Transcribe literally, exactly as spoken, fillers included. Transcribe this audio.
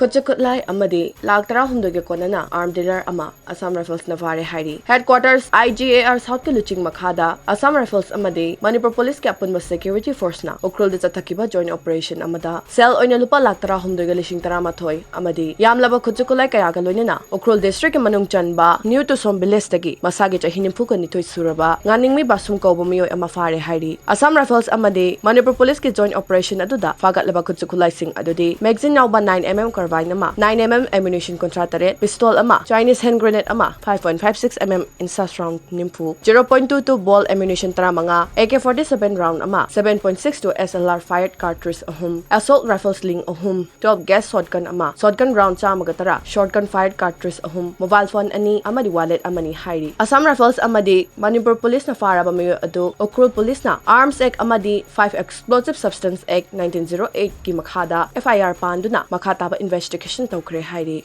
ꯈꯨꯠꯁꯨ ꯈꯨꯠꯂꯥꯏ ꯑꯃꯗꯤ ꯂꯥꯈ ꯇꯔꯥꯍꯨꯝꯗꯣꯏꯒ ꯀꯣꯟꯅꯅ arm dealer ꯑꯃ Assam Riflesꯅ ꯐꯥꯔꯦ ꯍꯥꯏꯔꯤ꯫ Headquarters I G A R Southꯀꯤ ꯂꯨꯆꯤꯡ ꯃꯈꯥꯗ Assam Rifles ꯑꯃꯗꯤ ꯃꯅꯤꯄꯨꯔ ꯄꯨꯂꯤꯁꯀꯤ ꯑꯄꯨꯟꯕ security forceꯅ ꯎꯈ꯭ꯔꯨꯜꯗ ꯆꯠꯊꯈꯤꯕ joint operation ꯑꯃꯗ ꯁꯦꯜ ꯑꯣꯏꯅ ꯂꯨꯄꯥ ꯂꯥꯈ ꯇꯔꯥꯍꯨꯝꯗꯣꯏꯒ ꯂꯤꯁꯤꯡ ꯇꯔꯥꯃꯥꯊꯣꯏ ꯑꯃꯗꯤ ꯌꯥꯝꯂꯕ ꯈꯨꯠꯁꯨ ꯈꯨꯠꯂꯥꯏ ꯀꯌꯥꯒ ꯂꯣꯏꯅꯅ ꯎꯈ꯭ꯔꯨꯜ districtꯀꯤ ꯃꯅꯨꯡ ꯆꯟꯕ New Tusom villageꯇꯒꯤ ꯃꯁꯥꯒꯤ ꯆꯍꯤ ꯅꯤꯐꯨꯒ ꯅꯤꯊꯣꯏ ꯁꯨꯔꯕ ꯉꯥꯅꯤꯡꯃꯤ ꯕꯥꯁꯨꯝ ꯀꯧꯕ ꯃꯤꯑꯣꯏ ꯑꯃ ꯐꯥꯔꯦ ꯍꯥꯏꯔꯤ꯫ Assam Rifles ꯑꯃꯗꯤ ꯃꯅꯤꯄꯨꯔ ꯄꯨꯂꯤꯁꯀꯤ joint operation ꯑꯗꯨꯗ ꯐꯥꯒꯠꯂꯕ ꯈꯨꯠꯁꯨ ꯈꯨꯠꯂꯥꯏꯁꯤꯡ ꯑꯗꯨꯗꯤ magazine ꯌꯥꯎꯕ nine M M carbine ꯑꯃ, nine M M ammunition ꯀꯨꯟꯊ꯭ꯔꯥ ꯇꯔꯦꯠ, pistol ꯑꯃ, Chinese hand grenade ꯑꯃ, five point five six M M INSAS round ꯅꯤꯐꯨ, zero point two two ball ammunition ꯇꯔꯥꯃꯉꯥ, A K forty seven round ꯑꯃ, seven point six two S L R fired cartridge ꯑꯍꯨꯝ, assault rifle sling ꯑꯍꯨꯝ, twelve gauge shotgun ꯑꯃ, shotgun round ꯆꯥꯝꯃꯒ ꯇꯔꯥ, shotgun fired cartridge ꯑꯍꯨꯝ, mobile phone ꯑꯅꯤ ꯑꯃꯗꯤ wallet ꯑꯃꯅꯤ ꯍꯥꯏꯔꯤ꯫ Assam Rifles ꯑꯃꯗꯤ ꯃꯅꯤꯄꯨꯔ ꯄꯨꯂꯤꯁꯅ ꯐꯥꯔꯕ ꯃꯤꯑꯣꯏ ꯑꯗꯨ ꯎꯈ꯭ꯔꯨꯜ ꯄꯨꯂꯤꯁꯅ Arms Act ꯑꯃꯗꯤ Five Explosive Substance Act nineteen zero eightꯀꯤ ꯃꯈꯥꯗ F I R ꯄꯥꯟꯗꯨꯅ ꯃꯈꯥ ꯇꯥꯕ investigation ꯇꯧꯈ꯭ꯔꯦ ꯍꯥꯏꯔꯤ꯫